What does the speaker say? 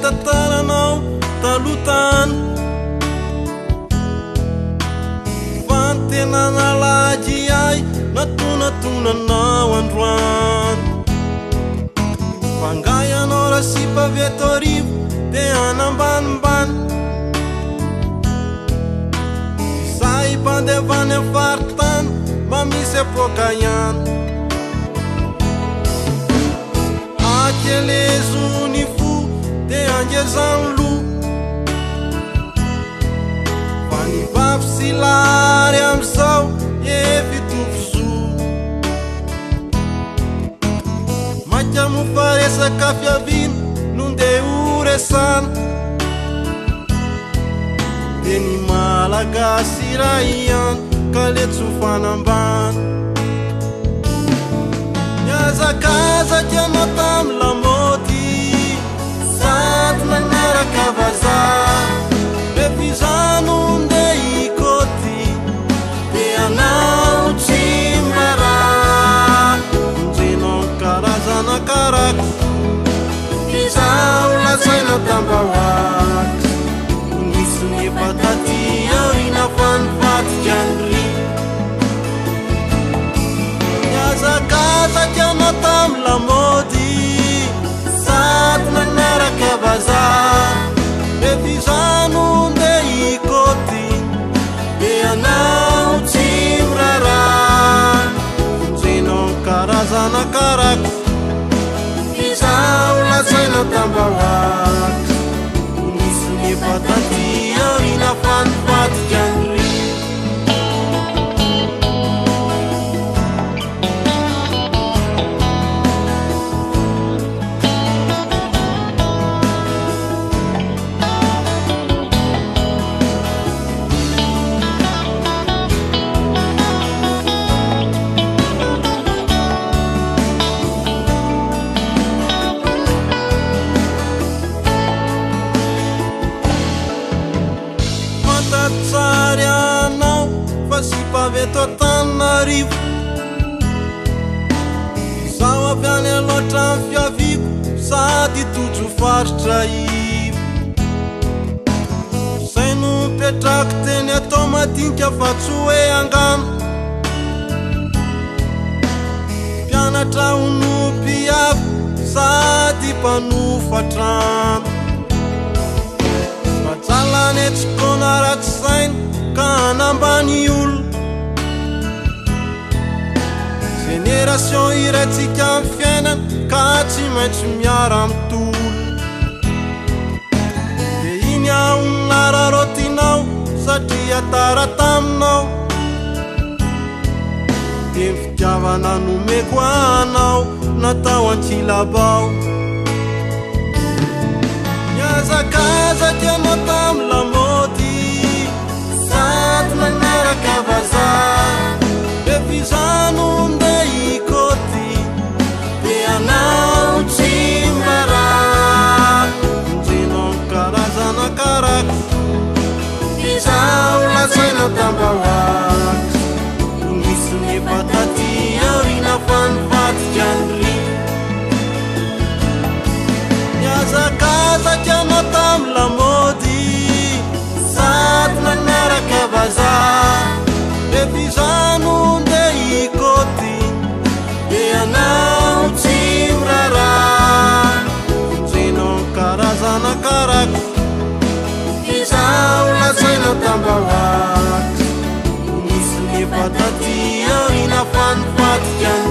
tantaranao taloha tany. Fa ny tena nalaky ahy natonatonanao androany. Fa angaha ianao rasipa avy eto arivo dia hanambanimbany. Izahay mpandeha avy any amin'ny faritany mba misy apoaka ihany. Akelezo ny fo dia angezano loha. Fa ny vavy sy lahy amin'izao efa hitovy zo. Mainka moa fa resaka fiaviana no ndeha ho resana. Dia ny Malagasy iray ihany ka le tsy ho fanambana. Nihazakazaka ianao tamin'ny lamaody sady nanaraka vazaha. Rehefa izaho no ndeha hikaoty dia anao tsy miraharaha. Vonjenao ny karazana karako, izaho lazaina tambahoaka. Nisy nefa taty aoriana fa nivadika ny ry. Nihazakazaka ianao tamin'ny lamaody sady nanaraka vazaha. Rehefa izaho no ndeha hikaoty dia anao tsy miraharaha. Vonjenao ny karazana karako, izaho lazaina tambahoaka. Nisy nefa taty aoriana fa nivadika ny ry. Fantatsary anao fa sipa avy eto Antananarivo. Izaho avy any Alaotra ny fiaviako sady tojo faritra ivo. Izay no nipetrahako teny atao madinika fa tsy hoe angano. Mpianatra ho mpiavy sady mpanofa trano. Majalane tsy kona ratsy saina ka hanambany olona. Génération iraitsika amin'ny fiainana ka tsy maintsy miara-mitolona. Dia iny aho nararaotinao satria tara taminao. Dia ny fitiavana nomeko anao natao an-kilabao. Nihazakazaka ianao tamin'ny lamaody sady nanaraka vazaha. Rehefa izaho no ndeha hikaoty dia anao tsy miraharaha. Vonjenao ny karazana karako, izaho lazaina tambahoaka. Nisy nefa taty aoriana fa nivadika ny ry. Nihazakazaka ianao tamin'ny lamaody sady nanaraka vazaha. Rehefa izaho no ndeha hikaoty dia anao tsy miraharaha. Vonjenao ny karazana karako, izaho lazaina tambahoaka. Nisy nefa taty aoriana fa nivadika ny